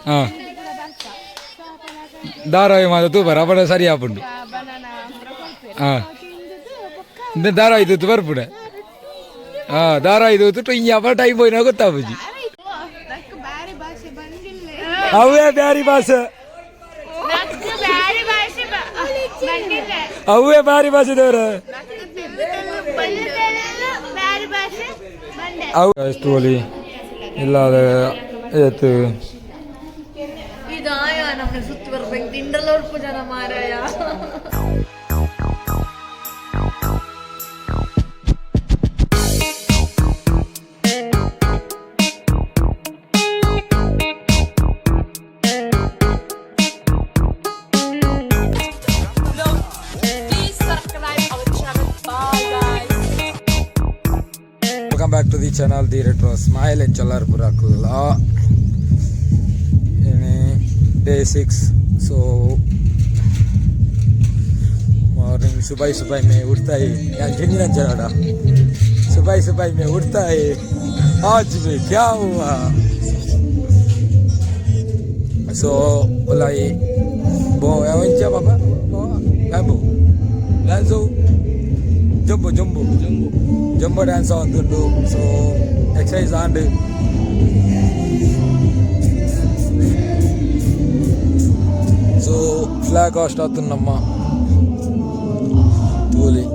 ಹಾಂ, ಧಾರಾವಾಹಿ ಮಾತ್ರ ತೂಪರ ಅಪಡ ಸರಿ ಆಪುಂಡು. ಹಾಂ, ಧಾರಾವಾಹಿ ತೂತು ಬರ್ಪುಡೆ. ಹಾಂ, ಧಾರಾವಾಹಿ ತೂತು ಇಂಜ ಅಪರ ಟೈಮ್ ಪೋಯಿನ ಗೊತ್ತಾಪುಜಿ. ಅವೇ ಬ್ಯಾರಿ ಭಾಷೆ, ಅವೇ ಬ್ಯಾರಿ ಭಾಷೆದವ್ರ ಅವು ತೋಲಿ ಇಲ್ಲ ಏತು. ಇದಾಯ ನಮ್ಗೆ ಸುತ್ತು ಬರ್ಬೇಕು ತಿಂಡ್ರಲ್ಲ ಉಡ್ಪು ಜನ ಮಾರಾಯ. Please subscribe our channel. Bye guys. Welcome back to the channel, the Retro Smile and ಚಲಾರ್ ಪುರಾಕುಲ್ಲ. Day 6. So morning सुबह सुबह में उठता ही यार चला। सुबह सुबह में उठता है, आज में क्या हुआ? ಸೊ ಉಲಾಯಿ ಬೋ ಎಂಚ ಬಾಬಾ Babu dance jumbo jumbo jumbo jumbo dance ಆವೊಂದುಂಡು. ಸೊ ಎಕ್ಸಸೈಸ್ ಆಂಡ್. ಸೊ ಫ್ಲಾಗ್ ಹಾಸ್ಟ್ ಆತುಂಡಮ್ಮ ತೂಲಿ.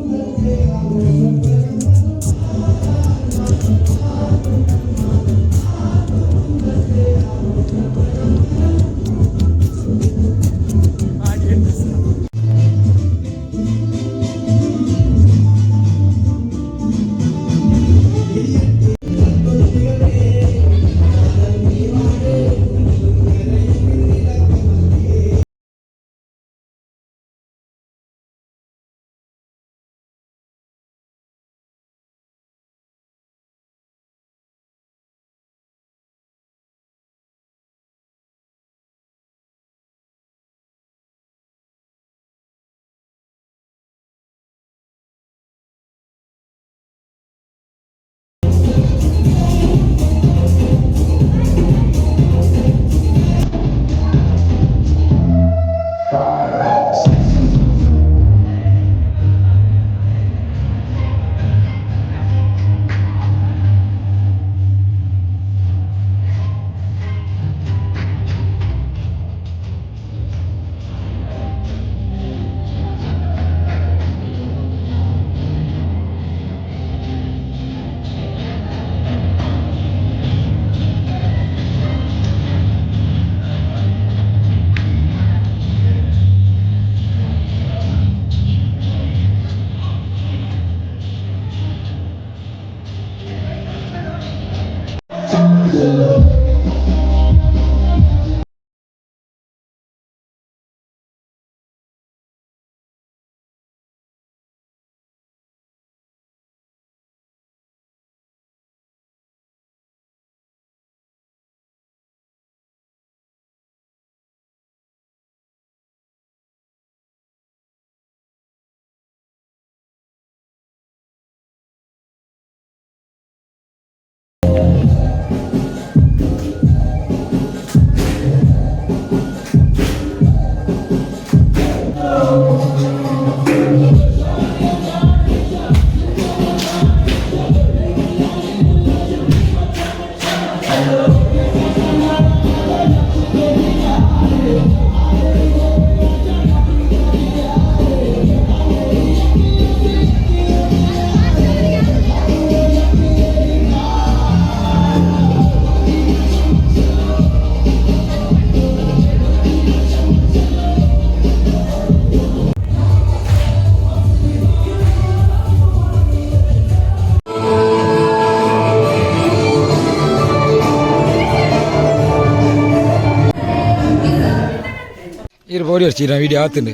ಇರು ಬೋಡಿ ಅರ್ಚಿ ವಿಡಿಯೋ ಆತುಂಡು.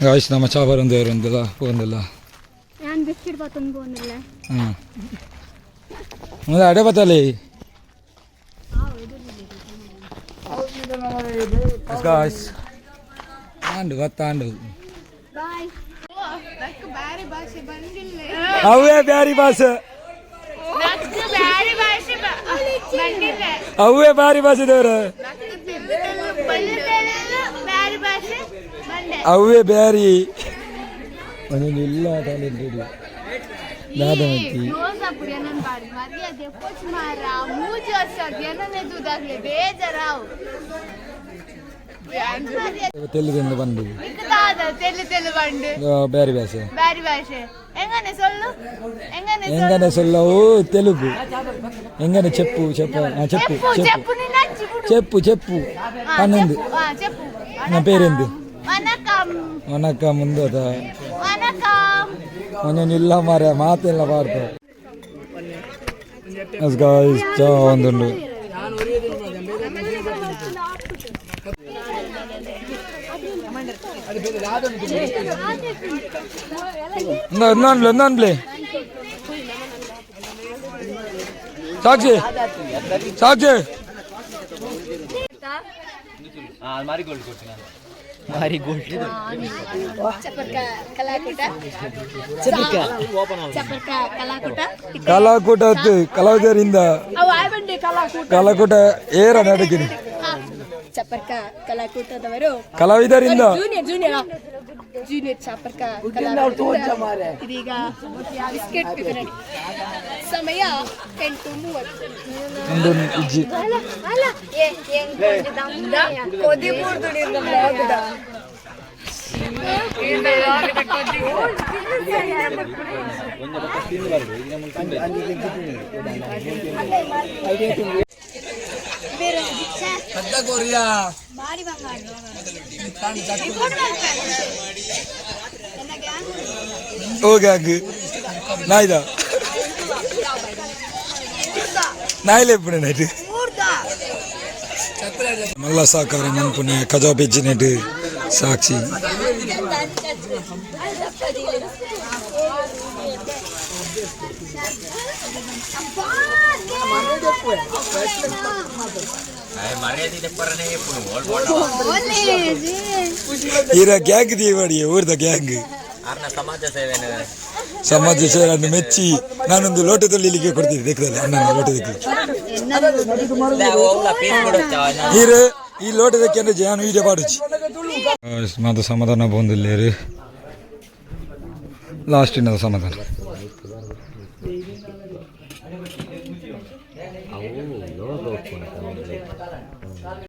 ಗಾಯ್ಸ್, ನಮ್ಮ ಚಾ ಬರಂದು ಒಂದಲ್ಲ ಪೋಂದಲ್ಲ. ഞാൻ ಬಿಸ್ಕಿಟ್ ಪತ್ತೊಂದು ಪೋನಿಲ್ಲ. ಹಾಂ, ಮೊದಲ ಅಡೆ ಬತ್ತಲ್ಲಿ. ಗಾಯ್ಸ್, ಆಂಡು ಗೊತ್ತಾಂಡು. ಬಾಯ್. ಅವೇ ಬ್ಯಾರಿ ಭಾಷೆ. ಬ್ಯಾರಿ. ಅವೇ ಬಾರಿ ಭಾಷೆದವರು. ಅವೇ ಬ್ಯಾರಿ ಒಂದೊಂದು ಇಲ್ಲ ಟ್ಯಾಲೆಂಟ್ ದಾದ ಮತ್ತಿ. ಮರ್ಯಾದೆ ಪೋಚ್ ಮಾರ ಮೂಜಿ ವರ್ಷ ಏನನ್ನೇ ದೂದಾಗ್ಲೆ ಬೇಜಾರಾವು. ತೆಲ್ಲುದಿಂದ ಬಂದು. ದಾದ ತೆಲ್ಲು ತೆಲ್ಲು ಬಂಡು. ಬ್ಯಾರಿ ಭಾಷೆ. ಬ್ಯಾರಿ ಭಾಷೆ ಹೆಂಗನೆ ಸೊಲ್ಲು ಹೆಂಗನೆ? ಎಂಗನೆ ಸೊಲ್ಲವು ತೆಲುಗು ಎಂಗನೆ చెప్పು చెప్పు ಆ, చెప్పು. చెప్పು. చెప్పು. చెప్పು ನಿನ್ನ ಅಜ್ಜಿ ಬಿಡು. చెప్పು చెప్పು. ಆ, పన్నెండు. చెప్పು, ಆ, చెప్పು. నా పేరేంది? ವನಕಂ. ವನಕ ಮುಂದದ. ವನಕಂ. ಒಂದೊಂದು ಇಲ್ಲ ಮಾರ ಮಾತೆಲ್ಲ ಬಾರ್ದು. ಗಾಯ್ಸ್, ಚಾ ಒಂದುಂಡು. ಒಂದಾನ್ಲೆ ಒಂದಾನ್ಲೆ ಸಾಕ್ಷಿ ಸಾಕ್ಷಿ. ಕಲಾಕೂಟ ಕಲಾವಿದರಿಂದ ಕಲಾಕೂಟ ಏರ ನಡಕಿನಿ. ಚಪರ್ಕ ಕಲಾಕೂಟದವರು. ಕಲಾವಿದರಿಂದ. Junior junior junior Chaparka Kalakoota. ಇದೀಗ ಬಿಸ್ಕೆಟ್ ವಿತರಣೆ. ಸಮಯ 8:30. ಒಂದು ಇಜ್ಜಿ. ಓ ಗ್ಯಾಂಗ್ ನಾಯ್ದ ನಾಯ್ಲೆ ಇಪ್ಪುನೆ ನೈಟ್ ಮಲ್ಲ ಸಾಕಾರ ಮನ್ಪುನೆ ಕಜಾ ಪೆಜ್ಜಿನೆಟ್ ಸಾಕ್ಷಿ. ಈರ ಗ್ಯಾಂಗ್ ದೀವಡಿ ಊರ್ದ ಗ್ಯಾಂಗ್. ಸಮಾಜ ಸೇವೆ. ಸಮಾಜ ಸೇವೆ ಮೆಚ್ಚಿ ನಾನೊಂದು ಲೋಟದಲ್ಲಿ ಇಲ್ಲಿಗೆ ಕೊಡ್ತಿದ್ದೆ ದೇಖದಲ್ಲಿ ಅಣ್ಣನ ಲೋಟದಕ್ಕೆ. ಈರು ಈ ಲೋಟದಕ್ಕೆ ಅಂದ್ರೆ ನಾನು ವೀಡಿಯೋ ಪಾಡುಚಿ ಮಾತ ಸಮಾಧಾನ ಬಂದಿಲ್ಲೇರು ಲಾಸ್ಟ್ ಇನ್ನದ ಸಮಾಧಾನ.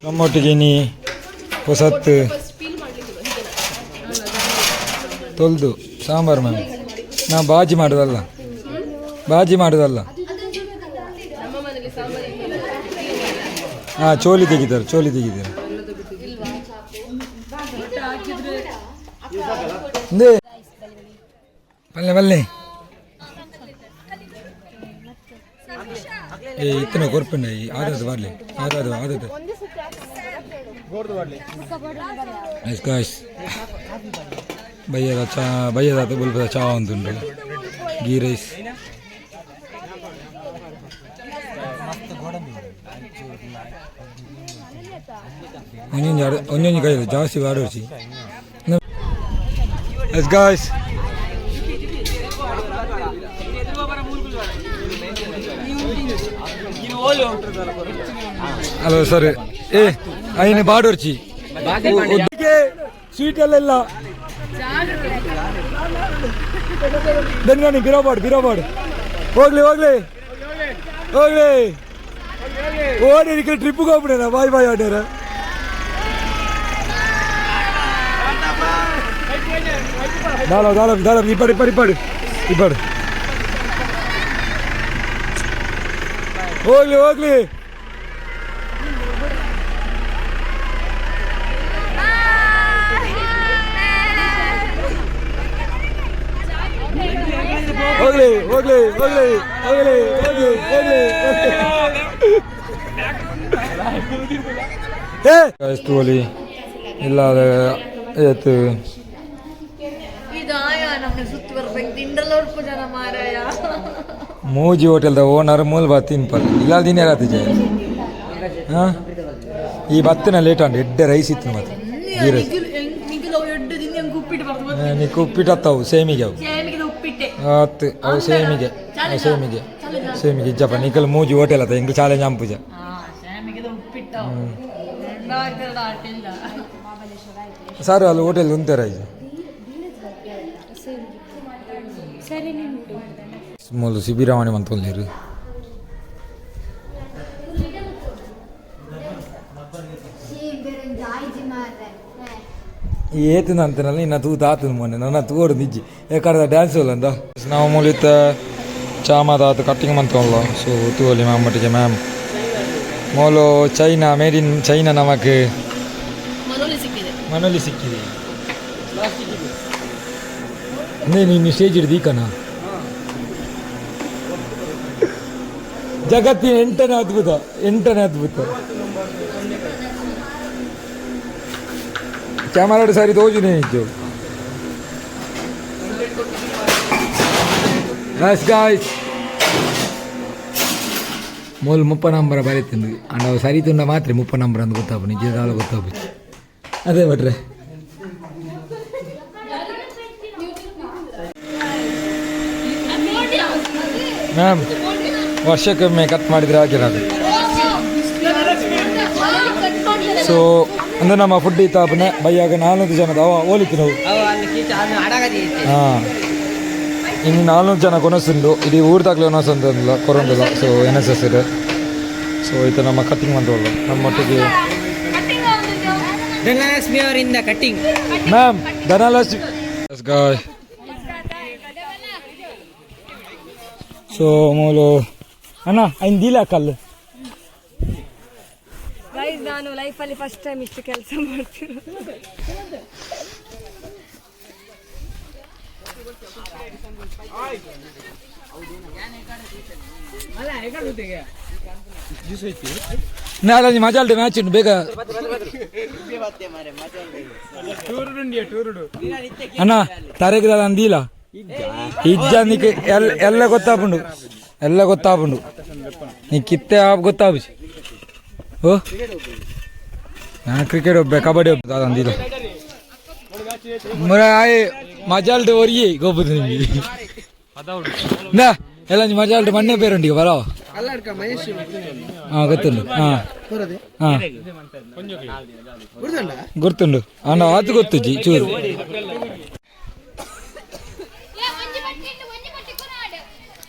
ನಮ್ಮೊಟ್ಟಿಗೆ ನೀ ಹೊಸತ್ತು ತೊಲ್ದು ಸಾಂಬಾರು ಮ್ಯಾಮ್. ನಾ ಬಾಜಿ ಮಾಡೋದಲ್ಲ, ಬಾಜಿ ಮಾಡೋದಲ್ಲ. ಹಾಂ, ಚೋಲಿ ತೆಗಿತಾರೆ, ಚೋಲಿ ತೆಗಿತಾರೆ. ಇಂದೇ ಪಲ್ಲೆ ಪಲ್ಲೆ. ಏ ಇತ್ತನ ಕೊರ್ಪುಂಡ ಆದದ್ದು ಬರ್ಲಿ ಆದದ್ದು ಆದದ್ದು. ನೈಸ್ ಗಾಯ್ಸ್, ಬಯ್ಯದ ಚಾ ಬಯ್ಯದ ಬುಲ್ಪದ ಚಾ ಅಂತುಂಡು ಗೀ ರೈಸ್. ಒಂಜೊಂಜಿ ಒಂಜೊಂಜಿ ಕೈ ಜಾಸ್ತಿ ಬಾಡೋರ್ಚಿ. Yes guys, hello sir. ಏ ಅಯ್ಯನ ಬಾಡೋರ್ಚಿ ಸ್ವೀಟ್ ಎಲ್ಲ ಇಲ್ಲ. ಬೆನ್ಗಾಣಿ ಬಿರೋಬಾಡು ಬಿರೋಬಾಡು. ಹೋಗ್ಲಿ ಹೋಗ್ಲಿ ಹೋಗ್ಲಿ. ಓಡಿ ಟ್ರಿಪ್ಗೆ ಹೋಗ್ಬಿಡೋಣ. ಬಾಯ್ ಬಾಯ್ ಆಡ್ಯಾರ. ದಾಳ ದಾಳ ದಾಳ. ಇಪ್ಪಡು ಇಪ್ಪಡು ಇಪ್ಪಡು ಇಪ್ಪಡು. ಹೋಗ್ಲಿ ಹೋಗ್ಲಿ ಹೋಗ್ಲಿ ಹೋಗ್ಲಿ ಹೋಗ್ಲಿ ಹೋಗ್ಲಿ ಹೋಗ್ಲಿ ಹೋಗ್ಲಿ. ಏ ತೋಲಿ ಇಲ್ಲ ಏತು. ಇದಾಯ ನಮ್ಗೆ ಸುತ್ತು ಬರ್ಬೇಕು ತಿಂಡಲ್ಲ ಉಡ್ಪು ಜನ ಮಾರಾಯ. ಮೂಜಿ ಹೋಟೆಲ್ದ ಓನರ್ ಮೂಲ ಬಾ ತಿನ್ಪಲ್ ಇಲ್ಲ ದಿನ ರಾತಿಜೆ. ಹಾಂ, ಈ ಬತ್ತಿನ ಲೇಟ್ ಅಂಡ್ ಎಡ್ಡೆ ರೈಸ್ ಇತ್ತು ಮತ್ತೆ ಗೀ ರೈಸ್. ನಿಖಿಲ್ ಎಡ್ಡು ದಿನ ಹೆಂಗ್ ಉಪ್ಪಿಟ್ಟು ಬರ್ತದೆ. ನೀ ಉಪ್ಪಿಟ್ಟು ಅತ್ತವು ಸೇಮಿಗೆ ಅವು. ಸೇಮಿಗೆ ಉಪ್ಪಿಟ್ಟೆ. ಆತು ಅವು ಸೇಮಿಗೆ ಅವು ಸೇಮಿಗೆ. ಸೇಮಿಗೆ ಇಜ್ಜಪ್ಪ ನಿಕಲ್ ಮೂಜಿ ಹೋಟೆಲ್ ಅತ್ತ ಎಂಕ್ ಚಾಲೆಂಜ್ ಅಂಪುಜ. ಸರ್ ಅಲ್ಲಿ ಹೋಟೆಲ್ ಉಂತಾರ ಈಗ ಮೂಲು ಸಿಬಿರಾವಣಿ ಮಂತೊಂದಿರು. ಏತನ ಅಂತನಲ್ಲ ಇನ್ನ ತೂತ ಆತನ ಮೊನ್ನೆ ನನ್ನ ತೂಡು ನಿಜ್ಜಿ ಏಕಾಡ್ದ ಡ್ಯಾನ್ಸ್ ಅಂದ ನಾವು ಮೂಲಿತ ಚಾಮದ ಕಟ್ಟಿಂಗ್ ಮಂತೊಲ್ಲ. ಸೊ ತೂವಲಿ ಮ್ಯಾಮ್ ಮಟ್ಟಿಗೆ ಮ್ಯಾಮ್ ಮೂಲು ಚೈನಾ ಮೇಡ್ ಇನ್ ಚೈನಾ ನಮಕ್ ಮನೋಲಿ ಸಿಕ್ಕಿದೆ. ನೀನು ಸ್ಟೇಜ್ ಹಿಡ್ದು ಈಕಣ ಜಗತ್ತಿನ ಎಂಟನೇ ಅದ್ಭುತ, ಎಂಟನೇ ಅದ್ಭುತ. ಕ್ಯಾಮರಾ ಸರಿ ತೋಜುನೇ ಇಜ್ಜು. Nice guys. ಮೂಲು 30 ನಂಬರ ಬರೀತಿಂದು ಅಂಡ ಅವು ಸರಿ ತುಂಡ ಮಾತ್ರ 30 ನಂಬರ್ ಅಂದ್ ಗೊತ್ತಾಪು ನಿಜ ಗೊತ್ತಾಪು. ಅದೇ ಭಟ್ರೆ ಮ್ಯಾಮ್ ವರ್ಷಕ್ಕೊಮ್ಮೆ ಕಟ್ ಮಾಡಿದರೆ ಆಗಿರೋದು. ಸೊ ಅಂದ್ರೆ ನಮ್ಮ ಫುಡ್ ಇತ್ತಾಪನೆ ಬೈಯಾಗ 400 ಜನದ ಅವ ಹೋಲಿತ್ತು ನಾವು. ಹಾಂ, ಇನ್ನು 400 ಜನ ಕೊನಸುಂಡು ಇಡೀ ಊರ್ದಾಗ್ಲೇ ಕೊನಸಂದಿಲ್ಲ ಕೊರೊಂದಿಲ್ಲ. ಸೊ ಎನ್ ಎಸ್ ಎಸ್ ಇದೆ. ಸೊ ಇದು ನಮ್ಮ ಕಟ್ಟಿಂಗ್ ಬಂದವಲ್ಲ ನಮ್ಮೊಟ್ಟಿಗೆ. ಧನಲಕ್ಷ್ಮಿ ಅವರಿಂದ ಕಟ್ಟಿಂಗ್. ಮ್ಯಾಮ್ ಧನಲಕ್ಷ್ಮಿ ಗಾಯ್. ಸೊ ಮೂಲು ಅಣ್ಣ ಐನ್ ದೀಲ ಕಲ್ಲು. ಗೈಸ್, ನಾನು ಲೈಫಲ್ಲಿ ಫಸ್ಟ್ ಟೈಮ್ ಇಷ್ಟು ಕೆಲಸ ಮಾಡ್ತಿರೋದು. ನಾಳೆ ಮಜಾಲ್ಟೆ ಮ್ಯಾಚ್ ಉಂಟು ಬೇಗ ಅಣ್ಣ. ತರೆಗೆ ಅಂದಿಲ್ಲ ಇಜ್ಜ ನಿಕ್ ಎಲ್ಲ ಎಲ್ಲ ಗೊತ್ತಾಪುಂಡು, ಎಲ್ಲ ಗೊತ್ತಾಪುಂಡು. ನೀ ಕಿತ್ತೆ ಆಪ್ ಗೊತ್ತಾಪು. ಓ ನಾನು ಕ್ರಿಕೆಟ್ ಒಬ್ಬೆ ಕಬಡ್ಡಿ ಒಬ್ಬ ಅಂದಿಲ್ಲ ಮುರ ಆಯ್ ಮಜಾಲ್ಟೆ ಒರಿಯೇ ಗೊಬ್ಬದು ನಿಮಗೆ ನಾ ಎಲ್ಲ ಮಜಾಲ್ಟೆ ಮಣ್ಣೆ പേರುಂಡಿಗೆ ಬರೋ. ಹಾಂ ಗೊತ್ತುಂಡು. ಹಾಂ ಹಾಂ ಗೊತ್ತುಂಡು ಅಣ್ಣ ಅದು ಗೊತ್ತು ಜಿ ಚೂರು.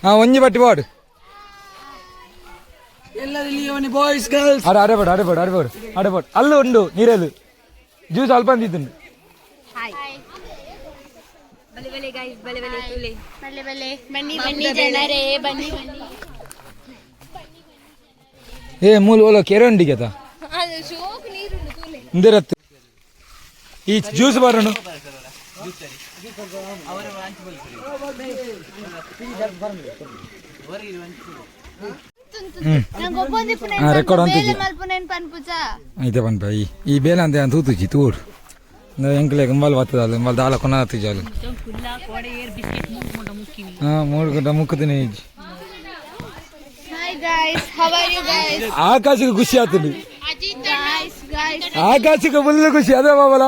ಹಾಂ ಒಂಜಿ ಬಟ್ಟಿ ಬಾಡು. Boys girls. ಅರೆ ಅರೆ ಬೇಡ ಅರೆ ಬೇಡ ಅರೆ ಬೇಡ ಅರೆ ಬೇಡ ಅಲ್ಲೂ ಉಂಡು ನೀರದು ಜ್ಯೂಸ್ ಅಲ್ಪ ಅಂದಿದ್ದುಂಡು. ಬಲೆ ಬಲೆ ಗೈಸ್, ಬಲೆ ಬಲೆ ತುಲೆ. ಬಲ್ಲೆ ಬಲ್ಲೆ, ಬನ್ನಿ ಬನ್ನಿ ಜನರೇ, ಬನ್ನಿ ಬನ್ನಿ. ಏ ಮೂಲು ಓಲ ಕೆರೆ ಉಂಡಿಗೆತ ಅದು ಶೋಕ್ ನೀರುಂಡು ತೂಲೆ. ಇಂದಿರತ್ತು ಈ ಜ್ಯೂಸ್ ಬರೋಣ. ನಂಗೆ ಒಬ್ಬೊಂದಿಪ್ಪು. ಹಾ, record ಅಂತಿಜ್ಜಿ. ಬೇಲೆ ಮಲ್ಪುನೇನ್ ಪನ್ಪುಜ. ಐತೆ ಪನ್ಪ ಈ ಈ ಬೇಲೆ ಅಂತ ತೂತುಜಿ ತೂಡು ಎಂಕ್ಲೆ ಇಂಬಲ್ ಬರ್ತದಲ್ಲ ಇಂಬಲ್ ದಾಲ ಕೊನ ಜಾಲು. ಹಾಂ ಮೂರು ಗಂಟೆ ಮುಕ್ಕುದಿನ ಇಜ್ಜಿ. Hi guys, how are you guys? ಆಕಾಶಕ್ಕೆ ಖುಷಿ ಆತುಂಡು. Guys guys. ಆಕಾಶಕ್ಕೆ ಫುಲ್ ಖುಷಿ ಅದೇ ಬಾಬಲ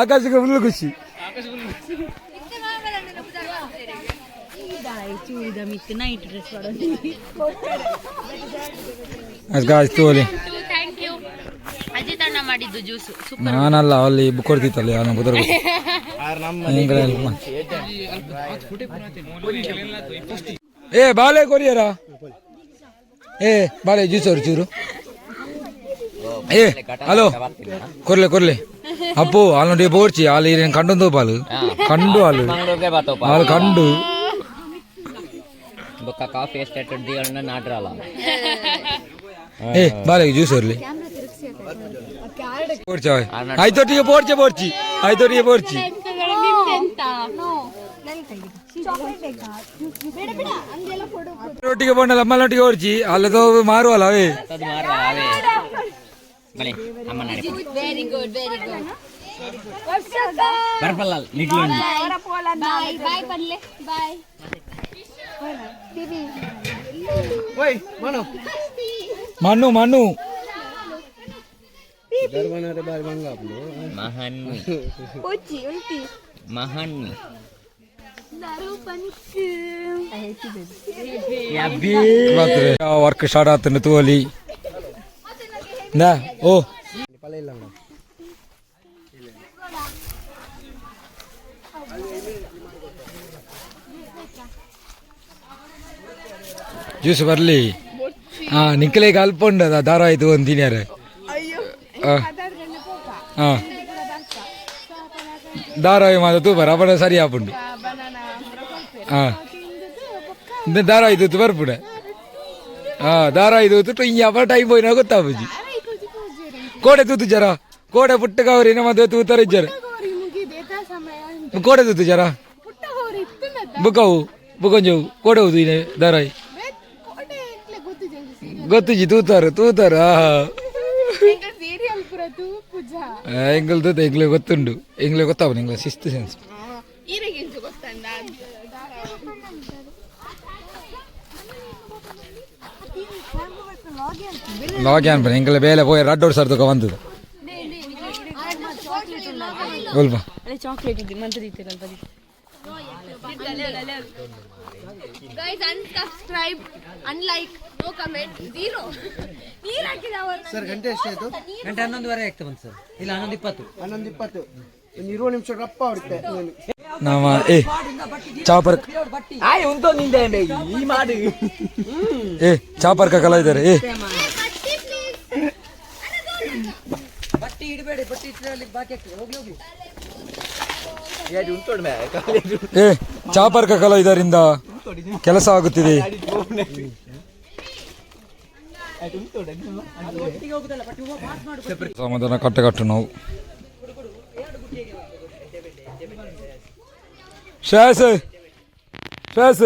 ಆಕಾಶಕ್ಕೆ ಫುಲ್ ಖುಷಿ. ನೈಟ್ ಡ್ರೆಸ್ ಗಾಯ್ಸ್ ತೋಲಿ. Thank you. Ajit ಅಣ್ಣ ಮಾಡಿದ್ದು ಜ್ಯೂಸ್. ನಾನಲ್ಲ ಅಲ್ಲಿ ಬುಕ್ ಕೊಡ್ತಿತ್ತಲ್ಲ ಅವನ ಬುದರ್. ಏ ಬಾಲೆ ಕೊರಿಯರ ಏ ಬಾಲೆ ಜ್ಯೂಸ್ ಅವ್ರು ಚೂರು. ಏ ಹಲೋ ಕೊರ್ಲೆ ಕೊರ್ಲೆ ಅಪ್ಪು ಅಲ್ಲಿ ಬೋರ್ಚಿ ಅಲ್ಲಿ ಕಂಡು ಪಾಲು ಕಂಡು ಅಲ್ಲಿ ಅಲ್ಲಿ ಕಂಡು. ಬೊಕ್ಕ ಕಾಫಿ ಎಸ್ಟೇಟ್ ದಿಗಳನ್ನ ನಾಟ್ರಲ್ಲ. ಏ ಬಾಲೆ ಜ್ಯೂಸ್ ಇರಲಿ ಪೋರ್ಚ ಆಯ್ತೊಟ್ಟಿಗೆ ಪೋರ್ಚೆ ಪೋರ್ಚಿ ಆಯ್ತೊಟ್ಟಿಗೆ ಪೋರ್ಚಿ. ಒಟ್ಟಿಗೆ ಬೋಂಡಲ್ಲ ಅಮ್ಮನೊಟ್ಟಿಗೆ ಓಡ್ಚಿ ಅಲ್ಲದೋ ಮಾರುವಲ್ಲ ಅವೇ. ಅದು ಮಾರಲ್ಲ ಅವೇ ಬಲೆ ಅಮ್ಮ ನಾಡಿ. Very good, very good. ಬರ್ಪಲ್ಲ ನಿಗ್ಲು. ಬಾಯ್ ಬಾಯ್ ಪನ್ಲೆ ಬಾಯ್. ಮಣ್ಣು ಮಣ್ಣು. ಮಹನ್ವಿ ಮಹನ್ವಿ. Work start ಆತಂಡು ತೂವಲಿ ನಾ ಓ ಜ್ಯೂಸ್ ಬರಲಿ. ಹಾ, ನಿಕ್ಕಲೆ ಅಲ್ಪ ಉಂಡದ ದಾರ ಆಯ್ತು ಒಂದು ತಿನ್ಯಾರೆ. ಹಾಂ, ಧಾರಾವಾಹಿ ಮಾತ್ರ ತೂಪರ ಅಪಡ ಸರಿ ಆಪುಂಡು. ಹಾಂ, ಧಾರಾವಾಹಿ ತೂತು ಬರ್ಪುಡೆ. ಹಾಂ, ಧಾರಾವಾಹಿ ತೂತು ಇಂಜ ಅಪರ ಟೈಮ್ ಪೋಯಿನ ಗೊತ್ತಾಪುಜಿ. ಕೋಡೆ ತೂತು ಜರ ಕೋಡೆ ಪುಟ್ಟ ಕವರಿ ಮದುವೆ ತೂತರ ಇಜ್ಜರ. ಕೋಡೆ ತೂತು ಜರ ಬುಕ್ಕವು ಬುಕೊಂಜವು ಕೋಡೆ ಹೋದು ಇನೆ ಧಾರಾವಾಹಿ ಗೊತ್ತುಜಿ. ತೂತಾರು ತೂತಾರು. ಎಂಗಲ್ ತೂತ ಎಂಗ್ಲೆ ಗೊತ್ತುಂಡು, ಎಂಗ್ಲೆ ಗೊತ್ತಾಪುಂಡು, ಎಂಗ್ಲೆ ಸಿಸ್ತು ಸೆನ್ಸ್. ಲಾಗ್ ಅನ್ಪನೆ ಎಂಗಲ ಬೇಲೆ ಪೋಯಿ ರಡ್ಡೋಡ್ ಸರ್ ತುಕ ಬಂತದ ಒಲ್ಪ. ಚಾಕ್ಲೇಟ್ ಇದೆ mantra ಇತ್ತಿರಲ್ಪ. Guys, unsubscribe, unlike, no comment, zero. ನೀರ್ ಹಾಕಿದ. ಸರ್, ಗಂಟೆ ಎಷ್ಟಾಯ್ತು? ಗಂಟೆ 11:30 ಆಗ್ತಾ ಬಂತು ಸರ್, ಇಲ್ಲ 11:20. 11:20. ಒಂದು 20 ನಿಮಿಷ ರಪ್ಪ ಹೊಡಿತೆ. ನಾವ ಏ ಚಾಪರ್ ಏ ಚಾಪರ್ ಕಲ ಇದ್ದಾರೆ ಏ. ಬಟ್ಟಿ ಇಡಬೇಡಿ, ಬಟ್ಟಿ ಇಟ್ಟರೆ ಅಲ್ಲಿ ಬಾಕಿ ಆಗ್ತದೆ. ಹೋಗಿ ಹೋಗಿ. ಏ ಚಾಪರ್ಕ ಕಲ ಇದರಿಂದ ಕೆಲಸ ಆಗುತ್ತಿದೆ. ಸಮಾಧಾನ ಕಟ್ಟೆ ಕಟ್ಟು ನಾವು. ಶ್ರೇಯಸ್, ಶ್ರೇಯಸ್,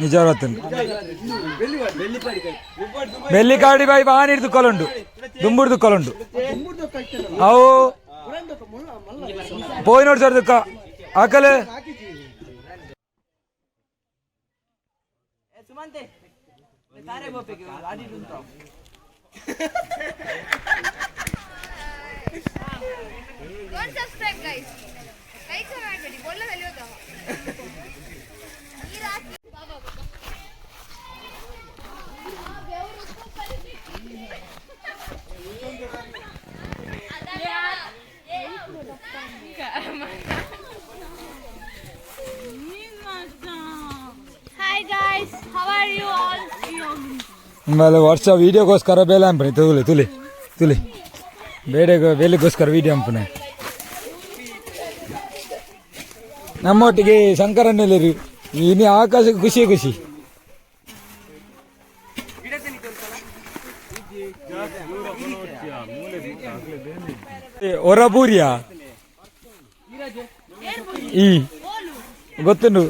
ನಿಜ ಬೆಳ್ಳಿಕಾಡಿ ಬಾಯಿ ಬಾನಿ ಹಿಡಿದು ಕೊಲುಂಡು, ದುಂಬುಡ್ದು ಕೊಲುಂಡು. ಅವು ಪೋಯಿ ನೋಡಿ ಸರ್ ದುಕ್ಕ ಆಕಲೆ. Don't subscribe guys. Like ಮಾಡಬೇಡಿ, ಬೊಲ್ಲ ಬೆಳೆಯೋದವ. ನೀರ್ ಹಾಕಿ ಬಾಬಾ ಬಾಬಾ. Hi guys, how are you all? ಆಮೇಲೆ ವರ್ಷ ವೀಡಿಯೋಗೋಸ್ಕರ ಬೇಲೆ ಅಂಪನೆ ತುಲೆ ತುಲಿ ತುಲಿ ಬೇಡೆ ಬೇಲೆಗೋಸ್ಕರ ವೀಡಿಯೋ ಅಂಪನೆ. ನಮ್ಮೊಟ್ಟಿಗೆ ಶಂಕರಣ್ಣಲಿರು ಇನ್ನು ಆಕಾಶಕ್ಕೆ ಖುಷಿ ಖುಷಿ. ಹೊರಬೂರಿಯ ಈ ಗೊತ್ತುಂಡು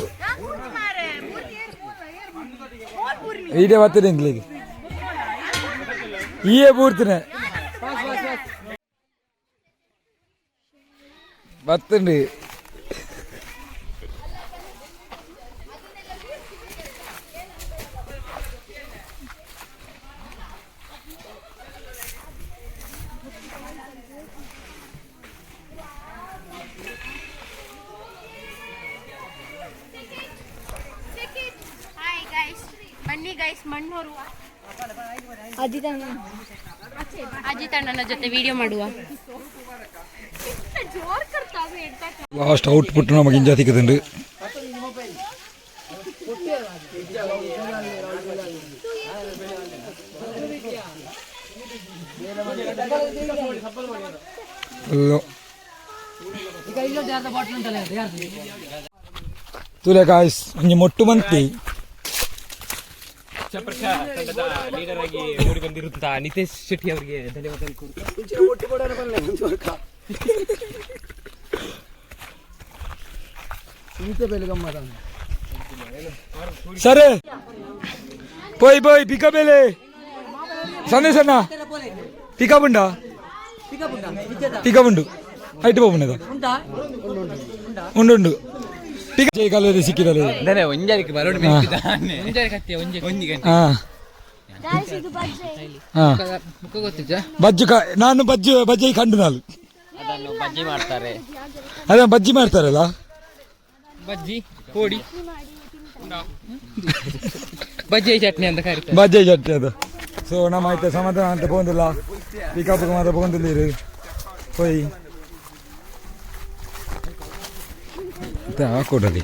ವೀಡಿಯೋ ಬರ್ತದೆ ಇಂಗ್ಲಿಗೆ ಈಯೇ ಪೂರ್ತಿನೆ ಬತ್ತುಂಡು. Hi guys, ಬನ್ನಿ ಗೈಸ್ ಮಣ್ಣೂರು. ಅಜಿತ್ ಅಣ್ಣನ ಜೊತೆ ವಿಡಿಯೋ ಮಾಡುವ. ಲಾಸ್ಟ್ ಔಟ್ಪುಟ್ ನಮಗೆ ಇಂಜಾ ತಿಕ್ಕದುಂಡು. ಫುಲ್ಲು ತೂಲೆ ಗಾಯ್ಸ್, ಒಂಜಿ ಮೊಟ್ಟು ಮಂತಿ. ಚಪ್ರಕ ತಂಡದ ಲೀಡರ್ ಆಗಿ ಮೂಡಿ ಬಂದಿರುವಂತಹ ನಿತೇಶ್ ಶೆಟ್ಟಿ ಅವರಿಗೆ ಧನ್ಯವಾದ. ಸರಿ, ಪೋಯ್ ಪೋಯ್ ಪಿಕಪ್ ಎಲೆ ಸಂದೇಶ್ ಅಣ್ಣ? ಪಿಕಪ್ ಉಂಡಾ? ಪಿಕಪ್ ಉಂಡು. ಐಟ್ ಪೋಪುಂಡದ ಉಂಡು ಉಂಡು. ಕಲ್ಲಲ್ಲಿ ಸಿಕ್ಕಿದಲ್ಲಿ. ಒಂಜಾರಿಗೆ ಬರೋಣ. ಹಾ ಹಾ, ಬಜ್ಜು ನಾನು ಬಜ್ಜು ಬಜ್ಜಿ ಕಂಡು ನಾನು. ಅದನ್ನು ಬಜ್ಜಿ ಮಾಡ್ತಾರೆ. ಅದೇ ಬಜ್ಜಿ ಮಾಡ್ತಾರಲ್ಲ. ಬಜ್ಜಿ ಕೋಡಿ, ಬಜ್ಜಿ ಚಟ್ನಿ ಅಂತ ಕರೀತಾರೆ. ಬಜ್ಜಿ ಚಟ್ನಿ ಅದು. ಸೊ ನಮ್ಮ ಆಯ್ತು ಸಮಾಧಾನ ಅಂತ ಪೋಂದಿಲ್ಲ, ಪಿಕಪ್ ಮಾತ್ರ ಪೋಂದಿಲ್ಲ ಪೋಯಿ ಹಾಕೊಡಲಿ.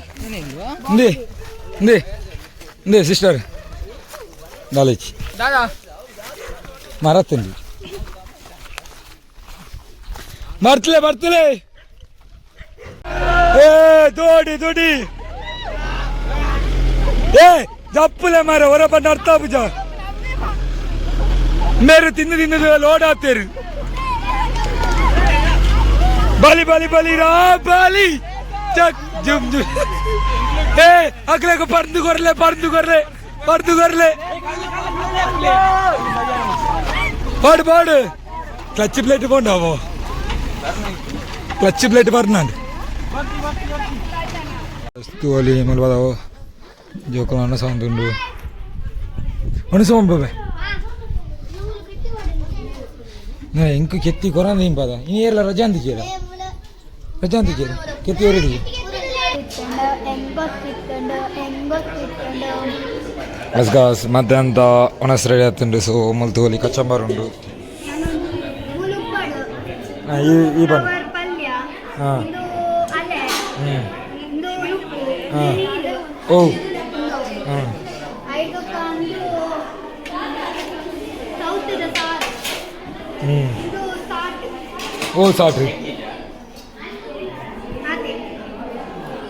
ಇಂದೇ ಇಂದೇ ಇಂದೇ ಸಿಸ್ಟರ್ ದಾಲೇಚಿ. ದಾದಾ. ಮರತ್ತಂಡಿ ಬರ್ತಲೆ ಬರ್ತಲೆ. ಏ ದೋಡಿ ದೋಡಿ, ಏ ಜಪ್ಪುಲೆ ಮಾರ ಹೊರ ಬಂದ ಅರ್ಥ ಪೂಜ ಮೇರು ತಿಂದು ತಿಂದು ಲೋಡ್ ಆಗ್ತೇರು. ಬಲಿ ಬಲಿ ಬಲಿ ರಾ ಬಲಿ ಚಕ್ ಜುಮ್ ಜುಮ್. ಏ ಅಗ್ಲೆಗು ಪರ್ದು ಕೊರ್ಲೆ ಪರ್ದು ಕೊರ್ಲೆ ಪರ್ದು ಕೊರ್ಲೆ. ಪಾಡು ಪಾಡು. ಕ್ಲಚ್ ಪ್ಲೇಟ್ ಪೋಂಡಾವೋ, ಕ್ಲಚ್ ಪ್ಲೇಟ್ ಬರ್ನಾಂಡ್ ತೋಲಿ ಮುಲ್ಬದಾವೋ. ಜೋಕುಲನ್ನ ಸೌಂಡ್ ಉಂಡು ಒಣಸು ಬೇ. ಇಂಕು ಕೆತ್ತಿ ಕೊರಂದ ಇಂಪದ ಇನಿ ಏರ್ಲ ರಜಾ ಅಂದಿದ್ದೀರ, ರಜಾ ಅಂದಿದ್ದೀರ ಕೆತ್ತಿ ಹೊರಡಿ. ಅಸ್ಗಾಸ್ ಮಧ್ಯಾಹ್ನದ ಒಣಸ್ ರೆಡಿ ಆತುಂಡು. ಸೊ ಮುಲ್ತುವಲಿ ಕಚಂಬರ್ ಉಂಡು. ಈ ಈ ಬಣ್ಣ. ಹಾಂ ಹ್ಞೂ ಹಾಂ ಓ ಹಾಂ ಹ್ಞೂ ಓ ಸಾಟ್ರಿ.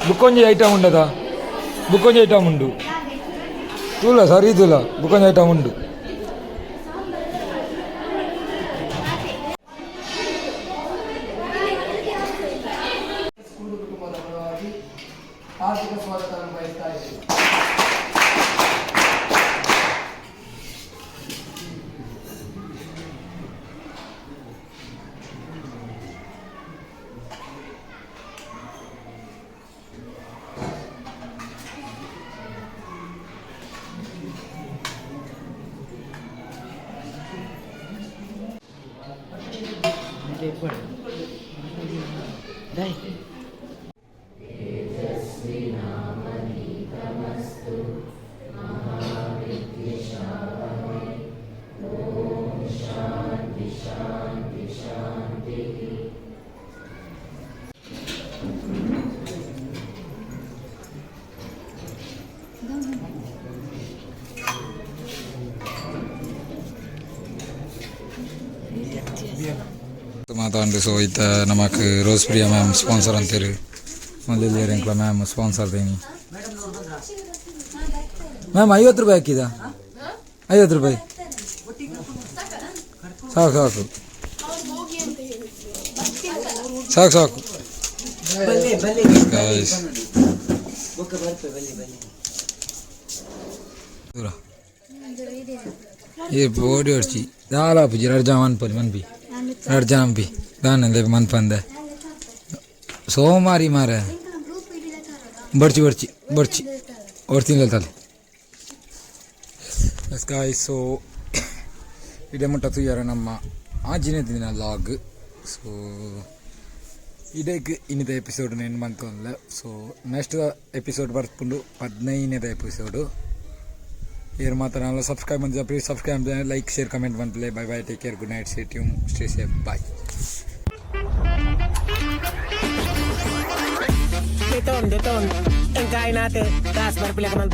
ಬುಕ್ಕೊಂಜಿ ಐಟಮ್ ಉಂಡದ, ಬುಕ್ಕೊಂಜಿ ಐಟಮ್ ಉಂಡು. ತೂಲ ಸರಿ ತೂಲ, ಬುಕ್ಕೊಂಜಿ ಐಟಮ್ ಉಂಡು. ಸ್ಕೂಲು ಕುಟುಂಬದ ಪರವಾಗಿ ಹಾರ್ದಿಕ ಸ್ವಾಗತವನ್ನು ಬಯಸ್ತಾ ಇದ್ದೇವೆ. ಮಾತಾಂಡು. ಸೊ ಇತ್ತ ನಮಕ್ ರೋಸ್ ಪ್ರಿಯಾ ಮ್ಯಾಮ್ ಸ್ಪಾನ್ಸರ್ ಅಂತೀರಿ ಮೊದಲು ಎಂಕ್ಲ ಮ್ಯಾಮ್ ಸ್ಪಾನ್ಸರ್ ದೇನಿ. ಮ್ಯಾಮ್ 50 ರೂಪಾಯಿ ಹಾಕಿದ, 50 ರೂಪಾಯಿ ಸಾಕು ಸಾಕು ಸಾಕು ಸಾಕು. Guys. ದೂರ ಏ ಬೋಡಿ ಹೊಡ್ಚಿ ದಾಲ ಪೂಜಿ ರಡ್ಜ ಮನ್ಪಲಿ ಮನ್ಪಿ ರಡ್ಜ ಅಂಪಿ ದಾನ ಮನ್ಪಂದೆ ಸೋಮಾರಿ ಮಾರ. ಬರ್ಚಿ ಬರ್ಚಿ ಬರ್ಚಿ ಹೊಡ್ತೀನಿ ತಲೆ. ಎಸ್ ಗಾಯ್ಸ್, ಸೊ ಇದೇ ಮುಟ್ಟ ತೂಯರ ನಮ್ಮ ಆಜಿನ ದಿನ ಲಾಗ್. ಸೊ ಇದಕ್ಕೆ ಇನ್ನಿದ ಎಪಿಸೋಡ್ ನೆನ್ ಮಂತೊಂದ್ಲ. ಸೊ ನೆಕ್ಸ್ಟ್ ಎಪಿಸೋಡ್ ಬರ್ಪುಂಡು 15ನೇದ ಎಪಿಸೋಡು. ಏರ್ ಮಾತ್ರ ಸಬ್ಸ್ಕ್ರೈಬ್ ಮಂದಿ please subscribe, like, share, comment ಮಂತ್ಲೆ. Bye bye, take care, good night, stay tune, stay safe, bye. Beton, beton. Ang kain natin. Taas, barpila ka man,